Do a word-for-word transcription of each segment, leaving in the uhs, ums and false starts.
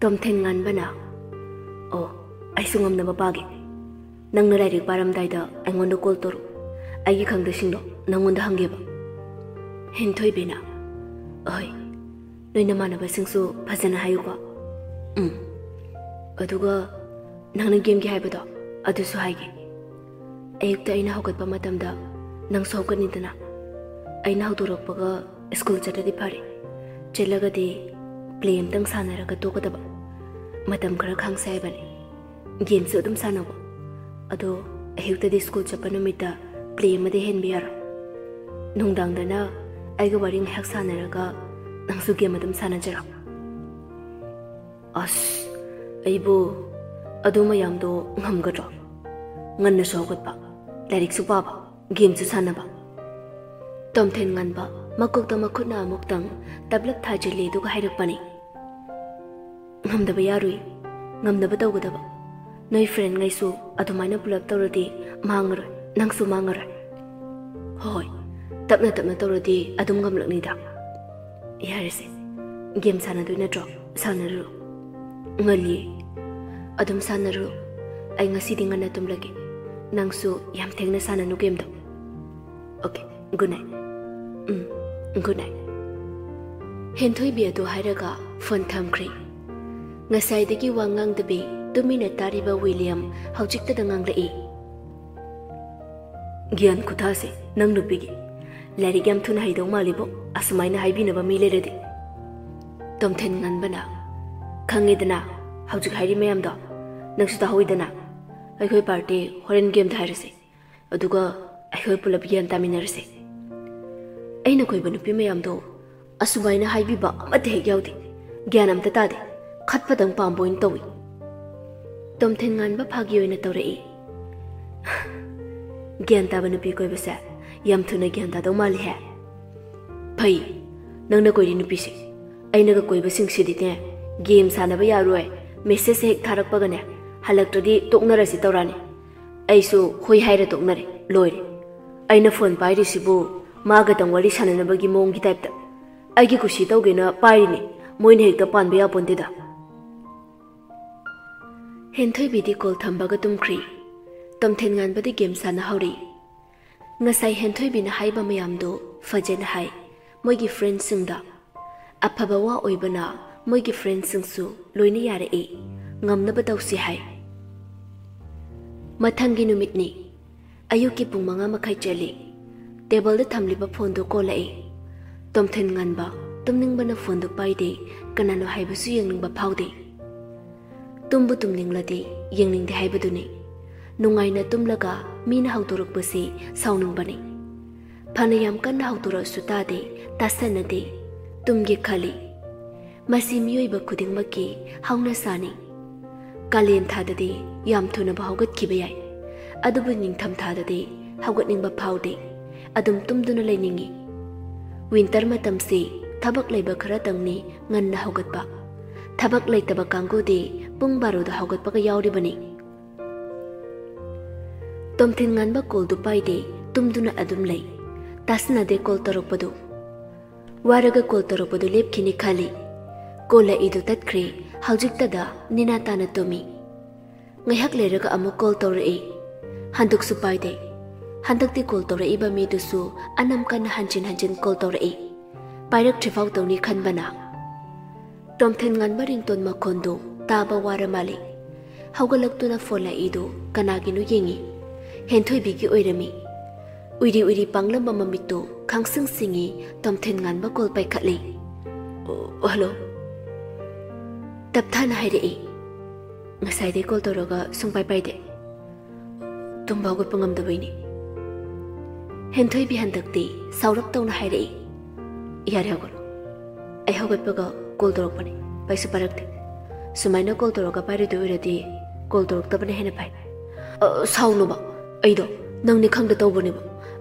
ꯇꯣꯝꯊꯤꯟ ꯉꯥꯟꯕꯅ, "ꯑꯣ, ꯑꯩꯁꯨ ꯉꯝꯅꯕ ꯄꯥꯒꯦ꯫ ꯅꯪꯅ ꯂꯥꯏꯔꯤꯛ ꯄꯥꯔꯝꯗꯥꯏꯗ ꯑꯩꯉꯣꯟꯗ ꯀꯣꯜ ꯇꯧꯔꯛꯎ꯫ ꯑꯩꯒꯤ ꯈꯪꯗꯁꯤꯡꯗꯣ ꯅꯪꯉꯣꯟꯗ ꯍꯪꯒꯦꯕ꯫" ꯍꯦꯟꯊꯣꯏꯕꯤꯅ, "ꯑꯍꯣꯏ, ꯅꯣꯏ ꯅꯃꯥꯟꯅꯕꯁꯤꯡꯁꯨ ꯐꯖꯅ ꯍꯥꯏꯌꯨꯀꯣ꯫ ꯎꯝ, ꯑꯗꯨꯒ ꯅꯪꯅ ꯒꯦꯝꯒꯤ ꯍꯥꯏꯕꯗꯣ, ꯑꯗꯨꯁꯨ ꯍꯥꯏꯒꯦ꯫ ꯑꯌꯨꯛꯇ ꯑꯩꯅ ꯍꯧꯒꯠꯄ ꯃꯇꯝꯗ ꯅꯪꯁꯨ ꯍꯧꯒꯠꯅꯤꯗꯅ꯫ ꯑꯩꯅ ꯍꯧꯗꯣꯔꯛꯄꯒ ꯁ꯭ꯀꯨꯜ ꯆꯠꯂꯗꯤ ꯐꯔꯦ, ꯆꯠꯂꯒꯗꯤ ꯄ꯭ꯂꯦ ꯑꯝꯇꯪ ꯁꯥꯟꯅꯔꯒ ꯇꯣꯛꯀꯗꯕ꯫ ꯃꯇꯝ ꯈꯔ ꯈꯥꯡꯁꯦ ꯍꯥꯏꯕꯅꯤ꯫ ꯒꯦꯝꯁꯨ ꯑꯗꯨꯝ ꯁꯥꯟꯅꯧ꯫ ꯑꯗꯣ ꯑꯌꯨꯛꯇꯗꯤ ꯁ꯭ꯀꯨꯜ ꯆꯠꯄ ꯅꯨꯃꯤꯠꯇ ꯄ꯭ꯂꯦ ꯑꯃꯗꯤ ꯍꯦꯟꯕ ꯌꯥꯔꯣꯏ꯫ ꯅꯨꯡꯗꯥꯡꯗꯅ ꯑꯩꯒ ꯋꯥꯔꯤ ꯉꯥꯏꯍꯥꯛ ꯁꯥꯟꯅꯔꯒ ꯅꯪꯁꯨ ꯒꯦꯝ ꯑꯗꯨꯝ ꯁꯥꯟꯅꯖꯔꯣ꯫" "ꯑꯁ, ꯑꯩꯕꯨ ꯑꯗꯨ ꯃꯌꯥꯝꯗꯣ ꯉꯝꯒꯗ꯭ꯔꯣ? ꯉꯟꯅꯁꯨ ꯍꯧꯒꯠꯄ, ꯂꯥꯏꯔꯤꯛꯁꯨ ꯄꯥꯕ, ꯒꯦꯝꯁꯨ ꯁꯥꯟꯅꯕ꯫" ꯇꯣꯝꯊꯤꯟ ꯉꯥꯟꯕ ꯃꯀꯣꯛꯇ ꯃꯈꯨꯠꯅ ꯑꯃꯨꯛꯇꯪ ꯇꯞꯂꯞ ꯊꯥꯖꯤꯜꯂꯤ, ꯑꯗꯨꯒ ꯍꯥꯏꯔꯛꯄꯅꯤ, "ꯉꯝꯗꯕ ꯌꯥꯔꯣꯏ, ꯉꯝꯅꯕ ꯇꯧꯒꯗꯕ꯫ ꯅꯣꯏ ꯐ꯭ꯔꯦꯟꯉꯩꯁꯨ ꯑꯗꯨꯃꯥꯏꯅ ꯄꯨꯂꯞ ꯇꯧꯔꯗꯤ ꯃꯥꯡꯉꯔꯣꯏ, ꯅꯪꯁꯨ ꯃꯥꯡꯉꯔꯣꯏ꯫" "ꯍꯣꯏ, ꯇꯞꯅ ꯇꯞꯅ ꯇꯧꯔꯗꯤ ꯑꯗꯨꯝ ꯉꯝꯂꯛꯅꯤꯗ꯫ ꯌꯥꯔꯦꯁꯦ, ꯒꯦꯝ ꯁꯥꯟꯅꯗꯣꯏ ꯅꯠꯇ꯭ꯔꯣ? ꯁꯥꯟꯅꯔꯨꯔꯣ꯫ ꯉꯜꯂꯤ, ꯑꯗꯨꯝ ꯁꯥꯟꯅꯔꯨꯔꯣ꯫ ꯑꯩ ꯉꯁꯤꯗꯤ ꯉꯟꯅ ꯇꯨꯝꯂꯒꯦ꯫ ꯅꯪꯁꯨ ꯌꯥꯝ ꯊꯦꯡꯅ ꯁꯥꯟꯅꯅꯨ ꯒꯦꯝꯗꯣ꯫ Okay, good night. Um, good night." ꯍꯦꯟꯊꯣꯏꯕꯤ ꯑꯗꯨ ꯍꯥꯏꯔꯒ ꯐꯣꯟ ꯊꯝꯈ꯭ꯔꯦ꯫ ꯉꯁꯥꯏꯗꯒꯤ ꯋꯥ ꯉꯥꯡꯗꯕꯤ ꯇꯨꯃꯤꯟꯅ ꯇꯥꯔꯤꯕ ꯋꯤꯂꯤꯌꯝ ꯍꯧꯖꯤꯛꯇꯗ ꯉꯥꯡꯂꯛꯏ꯫ "ꯒ꯭ꯌꯥꯟ ꯈꯨꯊꯥꯁꯦ ꯅꯪ ꯅꯨꯄꯤꯒꯤ꯫ ꯂꯥꯏꯔꯤꯛ ꯌꯥꯝ ꯊꯨꯅ ꯍꯩꯗꯧ ꯃꯥꯜꯂꯤꯕꯣ, ꯑꯁꯨꯃꯥꯏꯅ ꯍꯥꯏꯕꯤꯅꯕ ꯃꯤ ꯂꯩꯔꯗꯤ꯫" ꯇꯣꯝꯊꯤꯟ ꯉꯥꯟꯕꯅ, "ꯈꯪꯉꯦꯗꯅ, ꯍꯧꯖꯤꯛ ꯍꯥꯏꯔꯤ ꯃꯌꯥꯝꯗꯣ, ꯅꯪꯁꯨ ꯇꯥꯍꯧꯏꯗꯅ꯫ ꯑꯩꯈꯣꯏ ꯄꯥꯔꯇꯤ ꯍꯣꯔꯦꯟ ꯒꯦꯝꯗ ꯍꯥꯏꯔꯁꯦ, ꯑꯗꯨꯒ ꯑꯩꯈꯣꯏ ꯄꯨꯂꯞ ꯒ꯭ꯌꯥꯟ ꯇꯥꯃꯤꯟꯅꯔꯁꯦ꯫ ꯑꯩꯅ ꯀꯣꯏꯕ ꯅꯨꯄꯤ ꯃꯌꯥꯝꯗꯣ ꯑꯁꯨꯃꯥꯏꯅ ꯍꯥꯏꯕꯤꯕ ꯑꯃꯠꯇ ꯍꯦꯛ ꯌꯥꯎꯗꯦ꯫ ꯒ꯭ꯌꯥꯟ ꯑꯝꯇ ꯇꯥꯗꯦ꯫ ꯈꯠꯄꯗꯪ ꯄꯥꯝꯕ ꯑꯣꯏꯅ ꯇꯧꯏ꯫" ꯇꯣꯝꯊꯤꯟ ꯉꯥꯟꯕ ꯐꯥꯒꯤ ꯑꯣꯏꯅ ꯇꯧꯔꯛꯏ꯫ "ꯒ꯭ꯌꯥꯟ ꯇꯥꯕ ꯅꯨꯄꯤ ꯀꯣꯏꯕꯁꯦ ꯌꯥꯝ ꯊꯨꯅ ꯒ꯭ꯌꯥꯟ ꯇꯥꯗꯧ ꯃꯥꯜꯂꯤꯍꯦ꯫ ꯐꯩ, ꯅꯪꯅ ꯀꯣꯏꯔꯤ ꯅꯨꯄꯤꯁꯦ꯫ ꯑꯩꯅꯒ ꯀꯣꯏꯕꯁꯤꯡꯁꯤꯗꯤꯅꯦ, ꯒꯦꯝ ꯁꯥꯟꯅꯕ ꯌꯥꯔꯣꯏ, ꯃꯦꯁꯦꯖ ꯍꯦꯛ ꯊꯥꯔꯛꯄꯒꯅꯦ, ꯍꯜꯂꯛꯇ꯭ꯔꯗꯤ ꯇꯣꯛꯅꯔꯁꯤ ꯇꯧꯔꯛꯑꯅꯤ꯫ ꯑꯩꯁꯨ ꯍꯣꯏ ꯍꯥꯏꯔ ꯇꯣꯛꯅꯔꯦ, ꯂꯣꯏꯔꯦ꯫ ꯑꯩꯅ ꯐꯣꯟ ꯄꯥꯏꯔꯤꯁꯤꯕꯨ ꯃꯥꯒꯗꯪ ꯋꯥꯔꯤ ꯁꯥꯟꯅꯅꯕꯒꯤ ꯃꯑꯣꯡꯒꯤ ꯇꯥꯏꯞꯇ꯫ ꯑꯩꯒꯤ ꯀꯨꯁꯤ ꯇꯧꯒꯦꯅ ꯄꯥꯏꯔꯤꯅꯤ, ꯃꯣꯏꯅ ꯍꯦꯛꯇ ꯄꯥꯟꯕ ꯌꯥꯄꯣꯟꯇꯦꯗ꯫" ꯍꯦꯟꯊꯣꯏꯕꯤꯗꯤ ꯀꯣꯜ ꯊꯝꯕꯒ ꯇꯨꯝꯈ꯭ꯔꯤ꯫ ꯇꯣꯝꯊꯤꯟ ꯉꯥꯟꯕꯗꯤ ꯒꯦꯝ ꯁꯥꯟꯅꯍꯧꯔꯤ꯫ ꯉꯁꯥꯏ ꯍꯦꯟꯊꯣꯏꯕꯤꯅ ꯍꯥꯏꯕ ꯃꯌꯥꯝꯗꯨ ꯐꯖꯅ ꯍꯥꯏ ꯃꯣꯏꯒꯤ ꯐ꯭ꯔꯦꯟꯁꯤꯡꯗ꯫ ꯑꯐꯕ ꯋꯥ ꯑꯣꯏꯕꯅ ꯃꯣꯏꯒꯤ ꯐ꯭ꯔꯦꯟꯁꯤꯡꯁꯨ ꯂꯣꯏꯅ ꯌꯥꯔꯛꯏ꯫ ꯉꯝꯅꯕ ꯇꯧꯁꯤ ꯍꯥꯏ꯫ ꯃꯊꯪꯒꯤ ꯅꯨꯃꯤꯠꯅꯤ꯫ ꯑꯌꯨꯛꯀꯤ ꯄꯨꯡ ꯃꯉꯥ ꯃꯈꯥꯏ ꯆꯠꯂꯤ꯫ ꯇꯦꯕꯜꯗ ꯊꯝꯂꯤꯕ ꯐꯣꯟꯗꯨ ꯀꯣꯜꯂꯛꯏ꯫ ꯇꯣꯝꯊꯤꯟ ꯉꯥꯟꯕ ꯇꯨꯝꯅꯤꯡꯕꯅ ꯐꯣꯟꯗꯨ ꯄꯥꯏꯗꯦ꯫ ꯀꯅꯥꯅꯣ ꯍꯥꯏꯕꯁꯨ ꯌꯦꯡꯅꯤꯡꯕ ꯐꯥꯎꯗꯦ꯫ ꯇꯨꯝꯕꯨ ꯇꯨꯝꯅꯤꯡꯂꯗꯤ ꯌꯦꯡꯅꯤꯡꯗꯦ ꯍꯥꯏꯕꯗꯨꯅꯤ꯫ ꯅꯨꯡꯉꯥꯏꯅ ꯇꯨꯝꯂꯒ ꯃꯤꯅ ꯍꯧꯗꯣꯔꯛꯄꯁꯤ ꯁꯥꯎꯅꯤꯡꯕꯅꯤ꯫ ꯐꯅ ꯌꯥꯝ ꯀꯟꯅ ꯍꯧꯗꯣꯔꯛꯑꯁꯨ ꯇꯥꯗꯦ, ꯇꯥꯁꯟꯅꯗꯦ꯫ ꯇꯨꯝꯒꯦ ꯈꯜꯂꯤ꯫ ꯃꯁꯤ ꯃꯤꯑꯣꯏꯕ ꯈꯨꯗꯤꯡꯃꯛꯀꯤ ꯍꯧꯅꯁꯥꯅꯤ꯫ ꯀꯥꯂꯦꯟ ꯊꯥꯗꯗꯤ ꯌꯥꯝ ꯊꯨꯅꯕ ꯍꯧꯒꯠꯈꯤꯕ ꯌꯥꯏ, ꯑꯗꯨꯕꯨ ꯅꯤꯡꯊꯝ ꯊꯥꯗꯗꯤ ꯍꯧꯒꯠꯅꯤꯡꯕ ꯐꯥꯎꯗꯦ꯫ ꯑꯗꯨꯝ ꯇꯨꯝꯗꯨꯅ ꯂꯩꯅꯤꯡꯏ꯫ ꯋꯤꯟꯇꯔ ꯃꯇꯝꯁꯤ ꯊꯕꯛ ꯂꯩꯕ ꯈꯔꯇꯪꯅꯤ ꯉꯟꯅ ꯍꯧꯒꯠꯄ꯫ ꯊꯕꯛ ꯂꯩꯇꯕ ꯀꯥꯡꯕꯨꯗꯤ ꯄꯨꯡ ꯕꯥꯔꯣꯗ ꯍꯧꯒꯠꯄꯒ ꯌꯥꯎꯔꯤꯕꯅꯤ꯫ ꯇꯣꯝꯊꯤꯟ ꯉꯥꯟꯕ ꯀꯣꯜꯗꯨ ꯄꯥꯏꯗꯦ, ꯇꯨꯝꯗꯨꯅ ꯑꯗꯨꯝ ꯂꯩ꯫ ꯇꯥꯁꯟꯅꯗꯦ ꯀꯣꯜ ꯇꯧꯔꯛꯄꯗꯨ꯫ ꯋꯥꯔꯒ ꯀꯣꯜ ꯇꯧꯔꯛꯄꯗꯨ ꯂꯦꯞꯈꯤꯅꯤ ꯈꯜꯂꯤ꯫ ꯀꯣꯜꯂꯛꯏꯗꯨ ꯇꯠꯈ꯭ꯔꯦ, ꯍꯧꯖꯤꯛꯇꯗ ꯅꯦꯅꯥ ꯇꯥꯅ ꯇꯨꯝꯃꯤ꯫ ꯉꯥꯏꯍꯥꯛ ꯂꯩꯔꯒ ꯑꯃꯨꯛ ꯀꯣꯜ ꯇꯧꯔꯛꯏ꯫ ꯍꯟꯗꯛꯁꯨ ꯄꯥꯏꯗꯦ꯫ ꯍꯟꯗꯛꯇꯤ ꯀꯣꯜ ꯇꯧꯔꯛꯏꯕ ꯃꯤꯗꯨꯁꯨ ꯑꯅꯝ ꯀꯟꯅ ꯍꯟꯖꯤꯟ ꯍꯟꯖꯤꯟ ꯀꯣꯜ ꯇꯧꯔꯛꯏ꯫ ꯄꯥꯏꯔꯛꯇ꯭ꯔꯤꯐꯥꯎ ꯇꯧꯅꯤ ꯈꯟꯕꯅ꯫ ꯇꯣꯝꯊꯤꯟ ꯉꯥꯟꯕ ꯔꯤꯡꯇꯣꯟ ꯃꯈꯣꯟꯗꯨ ꯇꯥꯕ ꯋꯥꯔ ꯃꯥꯜꯂꯤ꯫ ꯍꯧꯒꯠꯂꯛꯇꯨꯅ ꯐꯣꯟ ꯂꯥꯛꯏꯗꯨ ꯀꯅꯥꯒꯤꯅꯣ ꯌꯦꯡꯉꯤ꯫ ꯍꯦꯟꯊꯣꯏꯕꯤꯒꯤ ꯑꯣꯏꯔꯝꯃꯤ꯫ ꯎꯏꯔꯤ ꯎꯏꯔꯤ ꯄꯥꯡꯂꯝꯕ ꯃꯃꯤꯠꯇꯨ ꯈꯪꯁꯤꯡ ꯁꯤꯡꯉꯤ꯫ ꯇꯣꯝꯊꯤꯟ ꯉꯥꯟꯕ ꯀꯣꯜ ꯄꯥꯏꯈꯠꯂꯤ꯫ "ꯑꯣ, ꯍꯜꯂꯣ?" ꯇꯞꯊꯥꯅ ꯍꯥꯏꯔꯛꯏ꯫ "ꯉꯁꯥꯏꯗꯩ ꯀꯣꯜ ꯇꯧꯔꯒ ꯁꯨꯡꯄꯥꯏ ꯄꯥꯏꯗꯦ꯫ ꯇꯨꯝꯕ ꯍꯧꯒꯠꯄ ꯉꯝꯗꯕꯩꯅꯤ꯫" ꯍꯦꯟꯊꯣꯏꯕꯤ ꯍꯟꯗꯛꯇꯤ ꯁꯥꯎꯔꯞ ꯇꯧꯅ ꯍꯥꯏꯔꯛꯏ꯫ "ꯌꯥꯔꯦ, ꯍꯧꯒꯠꯂꯣ꯫ ꯑꯩ ꯍꯧꯒꯠꯄꯒ ꯀꯣꯜ ꯇꯧꯔꯛꯄꯅꯤ, ꯄꯥꯏꯁꯨ ꯄꯥꯏꯔꯛꯇꯦ꯫ ꯁꯨꯃꯥꯏꯅ ꯀꯣꯜ ꯇꯧꯔꯒ ꯄꯥꯏꯔꯣꯏꯗꯣꯏ ꯑꯣꯏꯔꯗꯤ ꯀꯣꯜ ꯇꯧꯔꯛꯇꯕꯅ ꯍꯦꯟꯅ ꯐꯩ꯫" "ꯑ, ꯁꯥꯎꯅꯣꯕ, ꯑꯩꯗꯣ ꯅꯪꯅꯤ ꯈꯪꯗ ꯇꯧꯕꯅꯦꯕ꯫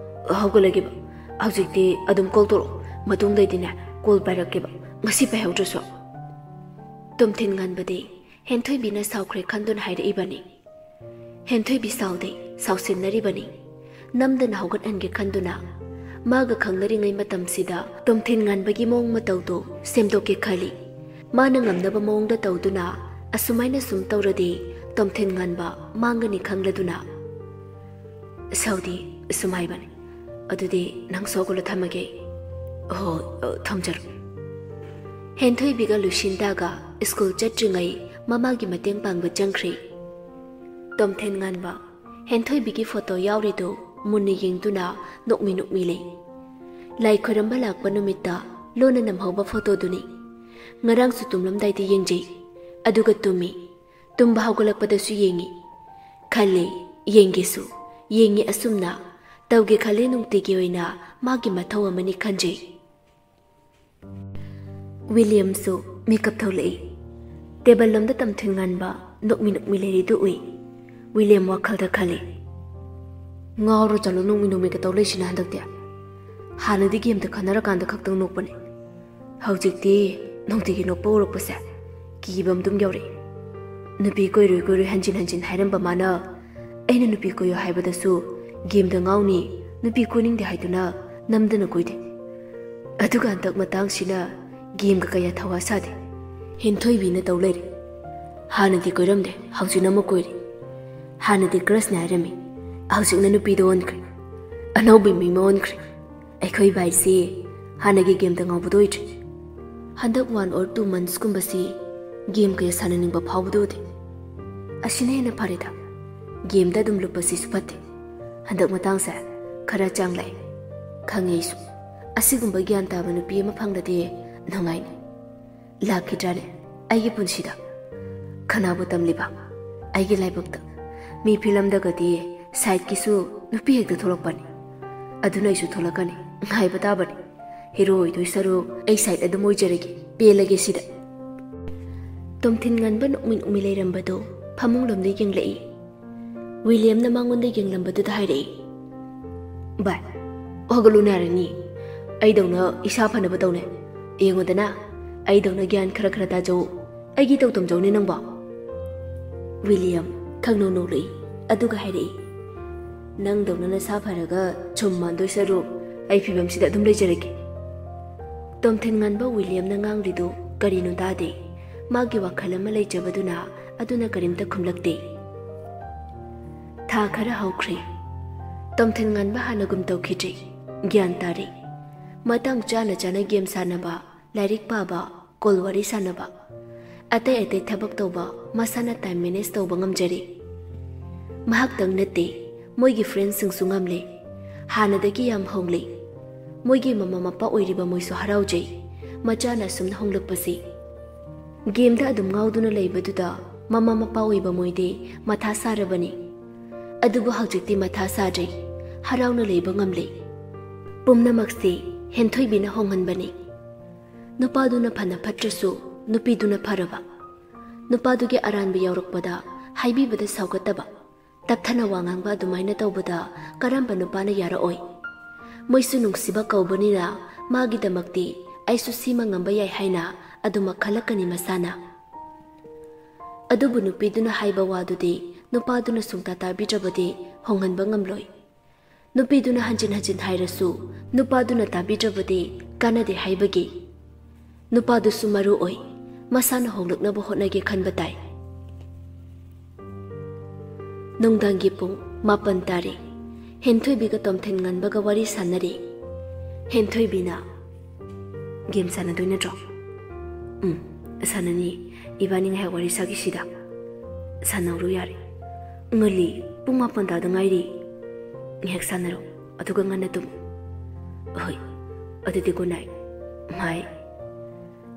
ꯍꯧꯒꯠꯂꯒꯦꯕ꯫ ꯍꯧꯖꯤꯛꯇꯤ ꯑꯗꯨꯝ ꯀꯣꯜ ꯇꯧꯔꯛꯑꯣ, ꯃꯇꯨꯡꯗꯩꯗꯤꯅꯦ ꯀꯣꯜ ꯄꯥꯏꯔꯛꯀꯦꯕ, ꯉꯁꯤ ꯄꯥꯏꯍꯧꯗ꯭ꯔꯁꯨ꯫" ꯇꯣꯝꯊꯤꯟ ꯉꯥꯟꯕꯗꯤ ꯍꯦꯟꯊꯣꯏꯕꯤꯅ ꯁꯥꯎꯈ꯭ꯔꯦ ꯈꯟꯗꯨꯅ ꯍꯥꯏꯔꯛꯏꯕꯅꯤ꯫ ꯍꯦꯟꯊꯣꯏꯕꯤ ꯁꯥꯎꯗꯦ, ꯁꯥꯎꯁꯤꯟꯅꯔꯤꯕꯅꯤ꯫ ꯅꯝꯗꯅ ꯍꯧꯒꯠꯍꯟꯒꯦ ꯈꯟꯗꯨꯅ꯫ ꯃꯥꯒ ꯈꯪꯅꯔꯤꯉꯩ ꯃꯇꯝꯁꯤꯗ ꯇꯣꯝꯊꯤꯟ ꯉꯥꯟꯕꯒꯤ ꯃꯑꯣꯡ ꯃꯇꯧꯗꯨ ꯁꯦꯝꯗꯣꯛꯀꯦ ꯈꯜꯂꯤ꯫ ꯃꯥꯅ ꯉꯝꯅꯕ ꯃꯑꯣꯡꯗ ꯇꯧꯗꯨꯅ ꯑꯁꯨꯃꯥꯏꯅ ꯁꯨꯝ ꯇꯧꯔꯗꯤ ꯇꯣꯝꯊꯤꯟ ꯉꯥꯟꯕ ꯃꯥꯡꯒꯅꯤ ꯈꯪꯂꯗꯨꯅ ꯁꯥꯎꯗꯤ ꯑꯁꯨꯝ ꯍꯥꯏꯕꯅꯤ, "ꯑꯗꯨꯗꯤ ꯅꯪꯁꯨ ꯍꯧꯒꯠꯂꯣ, ꯊꯝꯃꯒꯦ ꯑꯩ꯫" "ꯍꯣ, ꯑ, ꯊꯝꯖꯔꯣ꯫" ꯍꯦꯟꯊꯣꯏꯕꯤꯒ ꯂꯨꯁꯤꯟꯗꯥꯒ ꯁ꯭ꯀꯨꯜ ꯆꯠꯇ꯭ꯔꯤꯉꯩ ꯃꯃꯥꯒꯤ ꯃꯇꯦꯡ ꯄꯥꯡꯕ ꯆꯪꯈ꯭ꯔꯦ꯫ ꯇꯣꯝꯊꯤꯟ ꯉꯥꯟꯕ ꯍꯦꯟꯊꯣꯏꯕꯤꯒꯤ ꯐꯣꯇꯣ ꯌꯥꯎꯔꯤꯗꯨ ꯃꯨꯟꯅ ꯌꯦꯡꯗꯨꯅ ꯅꯣꯛꯃꯤ ꯅꯣꯛꯃꯤ ꯂꯩ꯫ ꯂꯥꯏ ꯈꯣꯏꯔꯝꯕ ꯂꯥꯛꯄ ꯅꯨꯃꯤꯠꯇ ꯂꯣꯟꯅ ꯅꯝꯍꯧꯕ ꯐꯣꯇꯣꯗꯨꯅꯤ꯫ ꯉꯔꯥꯡꯁꯨ ꯇꯨꯝꯂꯝꯗꯥꯏꯗ ꯌꯦꯡꯖꯩ, ꯑꯗꯨꯒ ꯇꯨꯝꯃꯤ꯫ ꯇꯨꯝꯕ ꯍꯧꯒꯠꯂꯛꯄꯗꯁꯨ ꯌꯦꯡꯉꯤ꯫ ꯈꯜꯂꯤ, ꯌꯦꯡꯒꯦꯁꯨ, ꯌꯦꯡꯉꯤ ꯑꯁꯨꯝꯅ꯫ ꯇꯧꯒꯦ ꯈꯜꯂꯦ ꯅꯨꯡꯇꯤꯒꯤ ꯑꯣꯏꯅ ꯃꯥꯒꯤ ꯃꯊꯧ ꯑꯃꯅꯤ ꯈꯟꯖꯩ꯫ ꯋꯤꯂꯤꯌꯝꯁꯨ ꯃꯤꯀꯞ ꯊꯣꯛꯂꯛꯏ꯫ ꯇꯦꯕꯜ ꯂꯣꯝꯗ ꯇꯣꯝꯊꯤꯟ ꯉꯥꯟꯕ ꯅꯣꯛꯃꯤ ꯅꯣꯛꯃꯤ ꯂꯩꯔꯤꯗꯨ ꯎꯏ꯫ ꯋꯤꯂꯤꯌꯝ ꯋꯥꯈꯜꯗ ꯈꯜꯂꯤ, "ꯉꯥꯎꯔ ꯆꯠꯂꯣ, ꯅꯣꯛꯃꯤ ꯅꯣꯛꯃꯤꯒ ꯇꯧ ꯂꯩꯁꯤꯅ ꯍꯟꯗꯛꯇꯤ꯫ ꯍꯥꯟꯅꯗꯤ ꯒꯦꯝꯗ ꯈꯟꯅꯔꯀꯥꯟꯗ ꯈꯛꯇꯪ ꯅꯣꯛꯄꯅꯦ꯫ ꯍꯧꯖꯤꯛꯇꯤ ꯅꯨꯡꯇꯤꯒꯤ ꯅꯣꯛꯄ ꯎꯔꯛꯄꯁꯦ ꯀꯤꯕ ꯑꯃ ꯑꯗꯨꯝ ꯌꯥꯎꯔꯛꯏ꯫ ꯅꯨꯄꯤ ꯀꯣꯏꯔꯣꯏ ꯀꯣꯏꯔꯣꯏ ꯍꯟꯖꯤꯟ ꯍꯟꯖꯤꯟ ꯍꯥꯏꯔꯝꯕ ꯃꯥꯅ ꯑꯩꯅ ꯅꯨꯄꯤ ꯀꯣꯏꯌꯣ ꯍꯥꯏꯕꯗꯁꯨ ꯒꯦꯝꯗ ꯉꯥꯎꯅꯤ, ꯅꯨꯄꯤ ꯀꯣꯏꯅꯤꯡꯗꯦ ꯍꯥꯏꯗꯨꯅ ꯅꯝꯗꯅ ꯀꯣꯏꯗꯦ꯫ ꯑꯗꯨꯒ ꯍꯟꯗꯛ ꯃꯇꯥꯡꯁꯤꯅ ꯒꯦꯝꯒ ꯀꯌꯥ ꯊꯋꯥ ꯁꯥꯗꯦ꯫ ꯍꯦꯟꯊꯣꯏꯕꯤꯅ ꯇꯧ ꯂꯩꯔꯦ꯫ ꯍꯥꯟꯅꯗꯤ ꯀꯣꯏꯔꯝꯗꯦ, ꯍꯧꯖꯤꯛꯅ ꯑꯃꯨꯛ ꯀꯣꯏꯔꯦ꯫ ꯍꯥꯟꯅꯗꯤ ꯀ꯭ꯔꯁꯅꯦ ꯍꯥꯏꯔꯝꯃꯤ, ꯍꯧꯖꯤꯛꯅ ꯅꯨꯄꯤꯗ ꯑꯣꯟꯈ꯭ꯔꯦ꯫ ꯑꯅꯧꯕ ꯃꯤ ꯑꯃ ꯑꯣꯟꯈ꯭ꯔꯦ꯫ ꯑꯩꯈꯣꯏ ꯚꯥꯏꯁꯤ ꯍꯥꯟꯅꯒꯤ ꯒꯦꯝꯗ ꯉꯥꯎꯕꯗꯣ ꯑꯣꯏꯗ꯭ꯔꯦ꯫ ꯍꯟꯗꯛ one or two months ꯀꯨꯝꯕꯁꯤ ꯒꯦꯝ ꯀꯌꯥ ꯁꯥꯟꯅꯅꯤꯡꯕ ꯐꯥꯎꯕꯗꯣ ꯎꯗꯦ꯫ ꯑꯁꯤꯅ ꯍꯦꯟꯅ ꯐꯔꯦꯗ꯫ ꯒꯦꯝꯗ ꯑꯗꯨꯝ ꯂꯨꯞꯄꯁꯤꯁꯨ ꯐꯠꯇꯦ꯫ ꯍꯟꯗꯛ ꯃꯇꯥꯡꯁꯦ ꯈꯔ ꯆꯥꯡ ꯂꯥꯛꯑꯦ꯫ ꯈꯪꯉꯦ ꯑꯩꯁꯨ꯫ ꯑꯁꯤꯒꯨꯝꯕ ꯒ꯭ꯌꯥꯟ ꯇꯥꯕ ꯅꯨꯄꯤ ꯑꯃ ꯐꯪꯂꯗꯤ ꯅꯨꯡꯉꯥꯏꯅꯤ꯫ ꯂꯥꯛꯈꯤꯗ꯭ꯔꯥꯅꯦ ꯑꯩꯒꯤ ꯄꯨꯟꯁꯤꯗ? ꯀꯅꯥꯕꯨ ꯇꯝꯂꯤꯕ? ꯑꯩꯒꯤ ꯂꯥꯏꯕꯛꯇ꯫ ꯃꯤ ꯐꯤꯂꯝꯗꯒꯗꯤ ꯁꯥꯏꯠꯀꯤꯁꯨ ꯅꯨꯄꯤ ꯍꯦꯛꯇ ꯊꯣꯛꯂꯛꯄꯅꯤ꯫ ꯑꯗꯨꯅ ꯑꯩꯁꯨ ꯊꯣꯛꯂꯛꯀꯅꯤ꯫ ꯉꯥꯏꯕ ꯇꯥꯕꯅꯤ꯫ ꯍꯤꯔꯣ ꯑꯣꯏꯗꯣꯏ ꯁꯔꯨꯛ ꯑꯩ ꯁꯥꯏꯠ ꯑꯗꯨꯝ ꯑꯣꯏꯖꯔꯒꯦ꯫ ꯄꯦꯜꯂꯒꯦ ꯁꯤꯗ꯫ ꯇꯣꯝꯊꯤꯟ ꯉꯟꯕ ꯅꯣꯛꯃꯤ ꯅꯣꯛꯃꯤ ꯂꯩꯔꯝꯕꯗꯨ ꯐꯃꯨꯡꯂꯣꯝꯗ ꯌꯦꯡꯂꯛꯏ꯫ ꯋꯤꯂꯤꯌꯝꯅ ꯃꯉꯣꯟꯗ ꯌꯦꯡꯂꯝꯕꯗꯨꯗ ꯍꯥꯏꯔꯛꯏ, "ꯚꯥꯏ, ꯍꯧꯒꯠꯂꯨꯅꯦ ꯌꯥꯔꯅꯤ꯫ ꯑꯩꯗꯧꯅ ꯏꯁꯥ ꯐꯅꯕ ꯇꯧꯅꯦ꯫ ꯌꯦꯡꯉꯨꯗꯅ, ꯑꯩꯗꯧꯅ ꯒ꯭ꯌꯥꯟ ꯈꯔ ꯈꯔ ꯇꯥꯖꯧ꯫ ꯑꯩꯒꯤ ꯇꯧ ꯇꯝꯖꯧꯅꯦ ꯅꯪꯕꯣ꯫" ꯋꯤꯂꯤꯌꯝ ꯈꯪꯅꯧ ꯅꯣꯛꯂꯛꯏ, ꯑꯗꯨꯒ ꯍꯥꯏꯔꯛꯏ, "ꯅꯪꯗꯧꯅ ꯅꯁꯥ ꯐꯔꯒ ꯁꯨꯝ ꯃꯥꯟꯗꯣꯏ ꯁꯔꯨꯛ ꯑꯩ ꯐꯤꯕꯝꯁꯤꯗ ꯑꯗꯨꯝ ꯂꯩꯖꯔꯒꯦ꯫" ꯇꯣꯝꯊꯤꯟ ꯉꯟꯕ ꯋꯤꯂꯤꯌꯝꯅ ꯉꯥꯡꯂꯤꯗꯨ ꯀꯔꯤꯅꯣ ꯇꯥꯗꯦ꯫ ꯃꯥꯒꯤ ꯋꯥꯈꯜ ꯑꯃ ꯂꯩꯖꯕꯗꯨꯅ ꯑꯗꯨꯅ ꯀꯔꯤꯝꯇ ꯈꯨꯝꯂꯛꯇꯦ꯫ ꯊꯥ ꯈꯔ ꯍꯧꯈ꯭ꯔꯦ꯫ ꯇꯣꯝꯊꯤꯟ ꯉꯥꯟꯕ ꯍꯥꯟꯅꯒꯨꯝ ꯇꯧꯈꯤꯗ꯭ꯔꯦ꯫ ꯒ꯭ꯌꯥꯟ ꯇꯥꯔꯦ꯫ ꯃꯇꯥꯡ ꯆꯥꯅ ꯆꯥꯅ ꯒꯦꯝ ꯁꯥꯟꯅꯕ, ꯂꯥꯏꯔꯤꯛ ꯄꯥꯕ, ꯀꯣꯜ ꯋꯥꯔꯤ ꯁꯥꯟꯅꯕ, ꯑꯇꯩ ꯑꯇꯩ ꯊꯕꯛ ꯇꯧꯕ, ꯃꯁꯥꯅ ꯇꯥꯏꯝ ꯃꯦꯅꯦꯖ ꯇꯧꯕ ꯉꯝꯖꯔꯦ꯫ ꯃꯍꯥꯛꯇꯪ ꯅꯠꯇꯦ, ꯃꯣꯏꯒꯤ ꯐ꯭ꯔꯦꯟꯁꯁꯤꯡꯁꯨ ꯉꯝꯂꯦ꯫ ꯍꯥꯟꯅꯗꯒꯤ ꯌꯥꯝ ꯍꯣꯡꯂꯦ꯫ ꯃꯣꯏꯒꯤ ꯃꯃꯥ ꯃꯄꯥ ꯑꯣꯏꯔꯤꯕ ꯃꯣꯏꯁꯨ ꯍꯔꯥꯎꯖꯩ, ꯃꯆꯥꯅ ꯑꯁꯨꯝꯅ ꯍꯣꯡꯂꯛꯄꯁꯤ꯫ ꯒꯦꯝꯗ ꯑꯗꯨꯝ ꯉꯥꯎꯗꯨꯅ ꯂꯩꯕꯗꯨꯗ ꯃꯃꯥ ꯃꯄꯥ ꯑꯣꯏꯕ ꯃꯣꯏꯗꯤ ꯃꯊꯥ ꯁꯥꯔꯕꯅꯤ꯫ ꯑꯗꯨꯕꯨ ꯍꯧꯖꯤꯛꯇꯤ ꯃꯊꯥ ꯁꯥꯗ꯭ꯔꯦ, ꯍꯔꯥꯎꯅ ꯂꯩꯕ ꯉꯝꯂꯦ꯫ ꯄꯨꯝꯅꯃꯛꯁꯤ ꯍꯦꯟꯊꯣꯏꯕꯤꯅ ꯍꯣꯡꯍꯟꯕꯅꯤ꯫ ꯅꯨꯄꯥꯗꯨꯅ ꯐꯅ ꯐꯠꯇ꯭ꯔꯁꯨ ꯅꯨꯄꯤꯗꯨꯅ ꯐꯔꯕ꯫ ꯅꯨꯄꯥꯗꯨꯒꯤ ꯑꯔꯥꯟꯕ ꯌꯥꯎꯔꯛꯄꯗ ꯍꯥꯏꯕꯤꯕꯗ ꯁꯥꯎꯒꯠꯇꯕ, ꯇꯞꯊꯅ ꯋꯥ ꯉꯥꯡꯕ ꯑꯗꯨꯃꯥꯏꯅ ꯇꯧꯕꯗ ꯀꯔꯝꯕ ꯅꯨꯄꯥꯅ ꯌꯥꯔꯛꯑꯣꯏ? ꯃꯣꯏꯁꯨ ꯅꯨꯡꯁꯤꯕ ꯀꯧꯕꯅꯤꯅ ꯃꯥꯒꯤꯗꯃꯛꯇꯤ ꯑꯩꯁꯨ ꯁꯤꯃ ꯉꯝꯕ ꯌꯥꯏ ꯍꯥꯏꯅ ꯑꯗꯨꯃꯛ ꯈꯜꯂꯛꯀꯅꯤ ꯃꯁꯥꯅ꯫ ꯑꯗꯨꯕꯨ ꯅꯨꯄꯤꯗꯨꯅ ꯍꯥꯏꯕ ꯋꯥꯗꯨꯗꯤ ꯅꯨꯄꯥꯗꯨꯅ ꯁꯨꯡꯇꯥ ꯇꯥꯕꯤꯗ꯭ꯔꯕꯗꯤ ꯍꯣꯡꯍꯟꯕ ꯉꯝꯂꯣꯏ꯫ ꯅꯨꯄꯤꯗꯨꯅ ꯍꯟꯖꯤꯟ ꯍꯟꯖꯤꯟ ꯍꯥꯏꯔꯁꯨ ꯅꯨꯄꯥꯗꯨꯅ ꯇꯥꯕꯤꯗ꯭ꯔꯕꯗꯤ ꯀꯥꯟꯅꯗꯦ ꯍꯥꯏꯕꯒꯤ꯫ ꯅꯨꯄꯥꯗꯨꯁꯨ ꯃꯔꯨ ꯑꯣꯏ, ꯃꯁꯥꯅ ꯍꯣꯡꯂꯛꯅꯕ ꯍꯣꯠꯅꯒꯦ ꯈꯟꯕ ꯇꯥꯏ꯫ ꯅꯨꯡꯗꯥꯡꯒꯤ ꯄꯨꯡ ꯃꯥꯄꯟ ꯇꯥꯔꯦ꯫ ꯍꯦꯟꯊꯣꯏꯕꯤꯒ ꯇꯣꯝꯊꯤꯟ ꯉꯟꯕꯒ ꯋꯥꯔꯤ ꯁꯥꯟꯅꯔꯤ꯫ ꯍꯦꯟꯊꯣꯏꯕꯤꯅ, "ꯒꯦꯝ ꯁꯥꯟꯅꯗꯣꯏ ꯅꯠꯇ꯭ꯔꯣ?" "ꯎꯝ, ꯁꯥꯟꯅꯅꯤ꯫ ꯏꯕꯥꯅꯤ ꯉꯥꯏꯍꯥꯛ ꯋꯥꯔꯤ ꯁꯥꯈꯤꯁꯤꯗ꯫" "ꯁꯥꯟꯅꯧꯔꯣ ꯌꯥꯔꯦ꯫ ꯉꯜꯂꯤ, ꯄꯨꯡ ꯃꯥꯄꯟ ꯇꯥꯗ ꯉꯥꯏꯔꯤ꯫ ꯉꯥꯏꯍꯥꯛ ꯁꯥꯟꯅꯔꯣ, ꯑꯗꯨꯒ ꯉꯟꯅ ꯇꯨꯝꯃꯨ꯫" "ꯍꯣꯏ, ꯑꯗꯨꯗꯤ ꯒꯨꯗ ꯅꯥꯏꯠ꯫ ꯃꯥꯏ꯫"